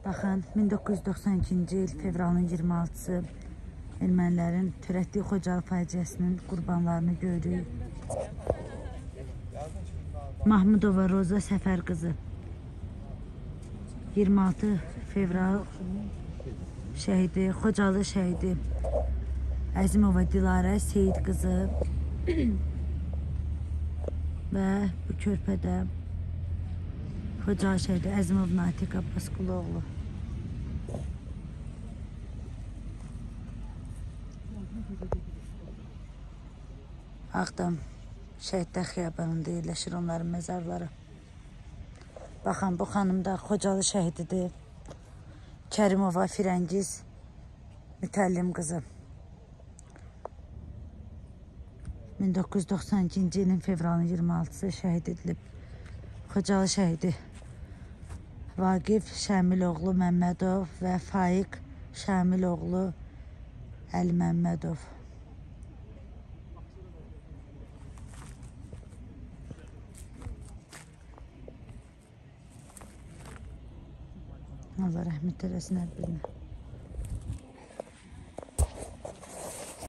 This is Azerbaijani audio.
Baxın, 1992-ci il fevralın 26-sı ermənilərin törətdiyi Xocalı faciəsinin qurbanlarını görürük. Mahmudova Roza Səfər qızı. 26 fevral şəhidi, Xocalı şəhidi Əzimova Dilarə Seyid qızı və bu körpədə Xocalı şəhidi Əzimov Natiq Abbasquloğlu. Ağdam Şəhidlər Xiyabanında yerləşir onların məzarları. Baxın, bu xanım da Xocalı şəhididir. Kərimova Firəngiz Mütəllim qızı. 1992-ci ilin fevralın 26-sı şəhid edilib. Xocalı şəhidi Vaqif Şəmiloğlu Məmmədov və Faiq Şəmiloğlu Əli Məmmədov. Allah rəhmət eləsin hər birinə.